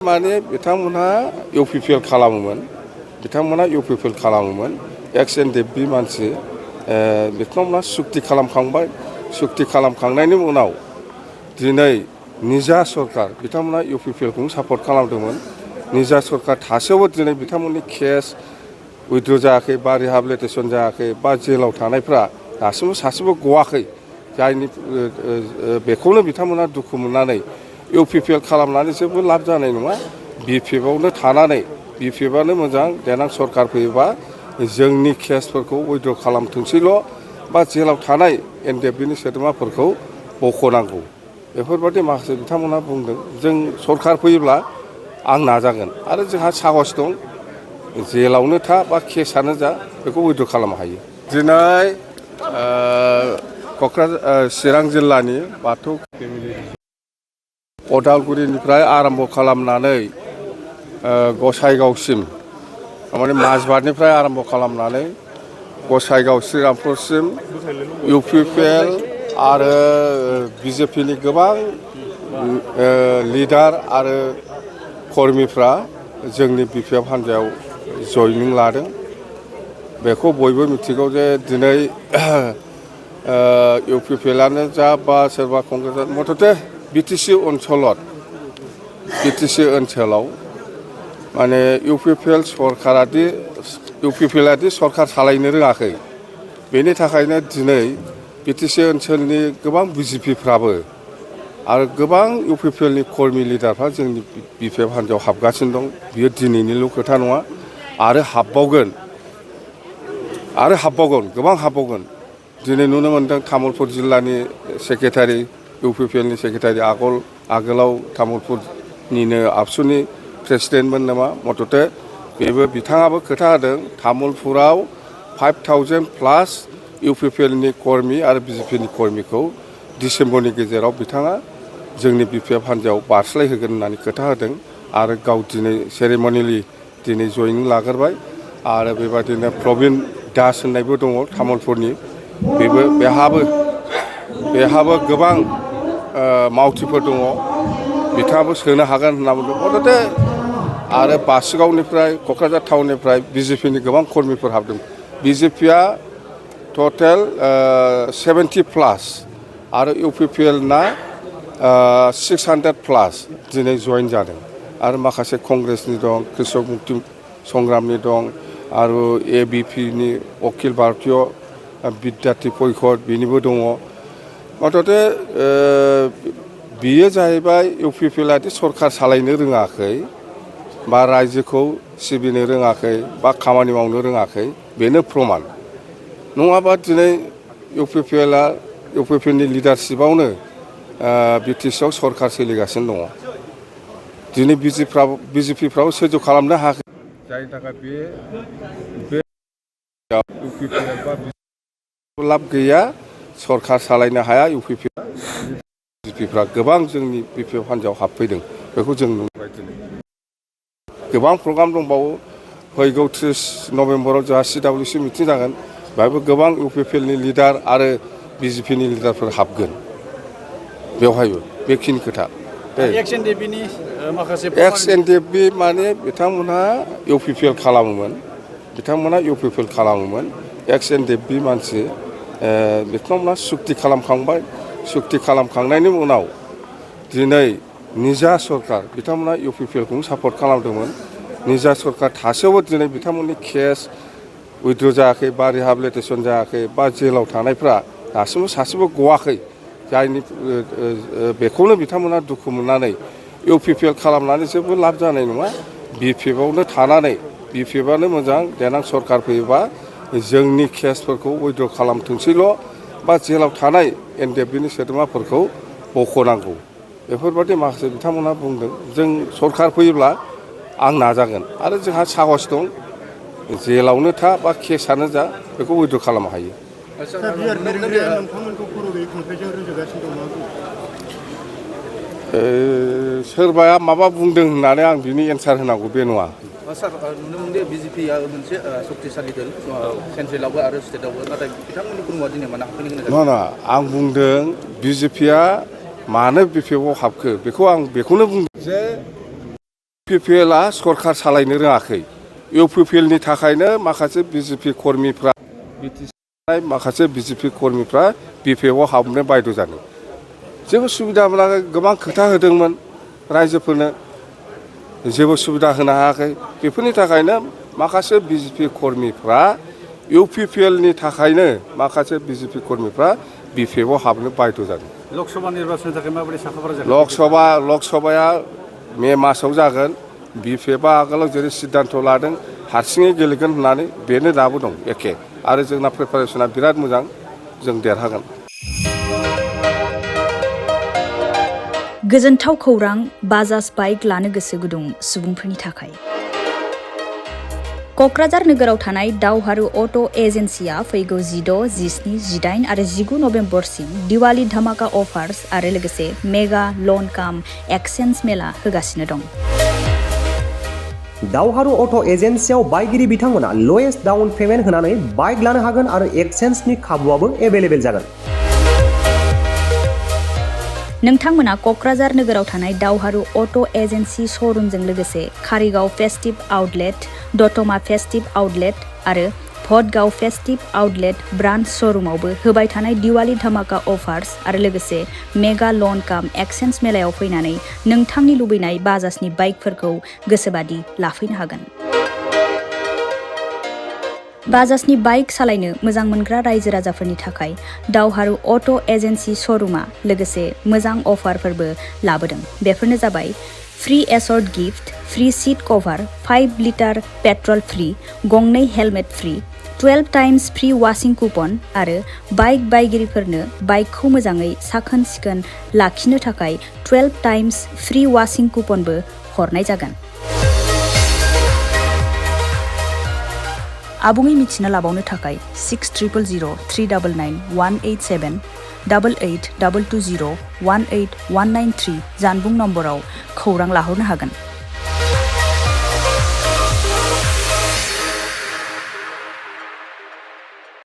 माने बिथांमोनहा इउपिपिएल खालामोमोन एक्स एनडिएफबि मानसि बिथांमोनहा सुक्ति खालामखांबाय सुक्ति खालामखांनायनि उनाव दिनै निजा सरकार बिथांमोनहा इउपिपिएलखौ सापर्ट खालामदोंमोन निजा सरकार थासेयावबो दिनै बिथांमोननि केस उइथड्र जायाखै बा रिहाबिलिटेसन जायाखै बा जेलाव थानायफ्रा दासिमबो सासेबो गवाखै जायनि बेखौनो बिथांमोनहा दुखु मोननानै इउपिपिएल खालामनानै जेबो लाब जानाय नङा बिपिएफआवनो थानानै बिपिएफआनो मोजां देनां सरकार फैयोबा जोंनि केसफोरखौ उइथड्र खालामथोंसैल' बा जेलाव थानाय एनडिएफबिनि सोद्रोमाफोरखौ बख'नांगौ बेफोरबायदि माखासे बिथांमोनहा बुंदों जों सरकार फैयोब्ला आं नाजागोन आरो जोंहा साहस दं जेलावनो था बा केसआनो जा बेखौ उइथड्र खालामनो हायो दिनै क'क्राझार चिरां जिल्लानि बाथौ अदालगुरिनिफ्राय आरम्भ खालामनानै गसाइगावसिम माने माजबाटनिफ्राय आरम्भ खालामनानै गसाइगाव श्रीरामपुरसिम इउपिपिएल आरो बिजेपिनि गोबां लिडार आरो कर्मिफ्रा जोंनि बिपिएफ हान्जायाव जयनिं लादों बेखौ बयबो मिथिगौ जे दिनै इउपिपिएलआनो जा बा सोरबा कंग्रेस मथथे बिटिसि ओनसोलाव माने इउपिपिएलआदि सरकार सालायनो रोङाखै बेनि थाखायनो दिनै बिटिसि ओनसोलनि गोबां बिजेपिफ्राबो आरो गोबां इउपिपिएलनि कर्मि लिडारफ्रा जोंनि बिपिएफ हान्जायाव हाबगासिनो दं बियो दिनैनिल' खोथा नङा आरो हाबबावगोन गोबां हाबबावगोन दिनै नुनो मोन्दों तामुलपुर जिल्लानि सेक्रेटारि इउपिपिएलनि सेक्रेटारि आगोलाव तामुलपुरनिनो आबसुनि प्रेसिडेन्टमोन नामा मथथे बिथाङाबो खोथा होदों तामुलपुराव 5000+ इउपिपिएलनि कर्मि आरो बिजेपिनि कर्मिखौ डिसेम्बरनि गेजेराव बिथाङा जोंनि बिपिएफ हान्जायाव बारस्लायहोगोन होननानै खोथा होदों आरो गाव दिनै सेरेमनियेलि दिनै जयनिं लाग्रोबाय आरो बेबादिनो प्रबिन दास होननायबो दङ तामुलपुरनि बेहाबो गोबां मावथिफोर दङ बिथाङाबो सोनो हागोन होनना बुंदों मथथे आरो बासुगावनिफ्राय क'क्राझार टाउननिफ्राय बिजेपिनि गोबां कर्मिफोर हाबदों बिजेपिया टटेल 70+ आरो इउपिपिएलना 600+ दिनै जइन जादों आरो माखासे कंग्रेसनि दं कृषक मुक्ति संग्रामनि दं आरो एबिपिनि अखिल भारतीय बिद्यार्थी परिषद बेनिबो दङ मथथे बियो जाहैबाय इउपिपिएलआदि सरकार सालायनो रोङाखै बा रायजोखौ सिबिनो रोङाखै बा खामानि मावनो रोङाखै बेनो प्रमान नङाबा दिनै इउपिपिएलनि लिडारशिपआवनो बिटिसिआव सरकार सोलिगासिनो दङ दिनै बिजेपिफ्राबो सैज' खालामनो हायाखै जायनि थाखाय बे इउपिपिएल बा लाब गैया सरकार सालायनो हाया बिजेपिफ्रा गोबां जोंनि बिपिएफ हान्जायाव हाबफैदों बेखौ जों नुबाय दिनै गोबां प्रग्राम दंबावो फैगौ 30 नभेम्बराव जोंहा CWC मिटिं जागोन बेहायबो गोबां इउपिपिएलनि लिडार आरो बिजेपिनि लिडारफोर हाबगोन बेवहायबो बेखिनि खोथा एक्स एनडिएफबि माने बिथांमोनहा इउपिपिएल खालामोमोन एक्स एनडिएफबि मानसि बिथांमोनहा सुक्ति खालामखांबाय सुक्ति खालामखांनायनि उनाव दिनै निजा सरकार बिथांमोनहा इउपिपिएलखौ सापर्ट खालामदोंमोन निजा सरकार थासेयावबो दिनै बिथांमोननि केस उइथड्र जायाखै बा रिहाबिलिटेसन जायाखै बा जेलाव थानायफ्रा दासिमबो सासेबो गवाखै जायनि बेखौनो बिथांमोनहा दुखु मोननानै इउपिपिएल खालामनानै जेबो लाब जानाय नङा बिपिएफआवनो थानानै बिपिएफआनो मोजां देनां सरकार फैयोबा जोंनि केसफोरखौ उइथड्र खालामथोंसैल' बा जेलाव थानाय एनडिएफबिनि सोद्रोमाफोरखौ बख'नांगौ बेफोरबायदि माखासे बिथांमोनहा बुंदों जों सरकार फैयोब्ला आं नाजागोन आरो जोंहा साहस दं जेलावनो था बा केसआनो जा बेखौ उइथड्र खालामनो हायो सोरबाया माबा बुंदों होननानै आं बिनि एन्सार होनांगौ बे नङा सार नुनो मोनदों बिजेपिआ मोनसे शक्तिशाली दल सेन्ट्रेलावबो आरो स्टेटआवबो नाथाय बिथांमोननि खुलुमा दिनै मानो हाबफैनो गोनां जादों नङा आं बुंदों बिजेपिआ मानो बिपिएफआव हाबखो बेखौ आं बेखौनो बुंदों जे UPPLआ सरखार सालायनो रोङाखै UPPLनि थाखायनो माखासे बिजेपि कर्मिफ्रा माखासे बिजेपि कर्मिफ्रा BPFआव हाबनो बायद' जादों जेबो सुबिदा मोनाखै गोबां खोथा होदोंमोन रायजोफोरनो जेबो सुबिदा होनो हायाखै बेफोरनि थाखायनो माखासे बिजेपि कर्मिफ्रा UPPLनि थाखायनो माखासे बिजेपि कर्मिफ्रा BPFआव हाबनो बायद' जादों लकसभा निर्बाचननि थाखाय माबायदि साखाफारा जागोन लकसभाया मे मासाव जागोन BPFआ आगोलाव जेरै सिद्धान्त लादों हारसिङै गेलेगोन होननानै बेनो दाबो दं एखे आरो जोंना प्रिपारेसना बिराद मोजां जों देरहागोन गोजोनथाव खौरां बाजाज बाइक लानो गोसो गुदुं सुबुंफोरनि थाखाय क'क्राझार नोगोराव थानाय दावहारु अट' एजेन्सिया फैगौ 16, 17, 18 आरो 19 नभेम्बरसिम दिवाली धामाका अफार्स आरो लोगोसे मेगा लन काम एक्सचेन्ज मेला होगासिनो दं दावहारु अट' एजेन्सियाव बायगिरि बिथांमोना लवेस्ट डाउन पेमेन्ट होनानै बाइक लानो हागोन आरो एक्सचेन्जनि खाबुआबो एभेलेबेल जागोन नोंथांमोना क'क्राझार नोगोराव थानाय दावहारु अट' एजेन्सि श'रुमजों लोगोसे कारिगाव फेस्टिभ आउटलेट दतमा फेस्टिभ आउटलेट आरो भटगाव फेस्टिभ आउटलेट ब्रान्च श'रुमावबो होबाय थानाय दिवाली धामाका अफार्स आरो लोगोसे मेगा लन काम एक्सचेन्ज मेलायाव फैनानै नोंथांनि लुबैनाय बाजाजनि बाइकफोरखौ गोसोबादि लाफैनो हागोन बाजाजनि बाइक सालायनो मोजां मोनग्रा रायजो राजाफोरनि थाखाय दावहारु अट' एजेन्सि श'रुमा लोगोसे मोजां अफारफोरबो लाबोदों बेफोरनो जाबाय free assured gift free seat cover 5 litre petrol free गंनै helmet free 12 times free washing coupon आरो बाइक बायगिरिफोरनो बाइकखौ मोजाङै साखोन सिखोन लाखिनो थाखाय 12 टाइम्स फ्री वाशिं कुपनबो हरनाय जागोन आबुङै मिथिना लाबावनो थाखाय 6000399187 8822018193 जानबुं नम्बराव खौरां लाहरनो हागोन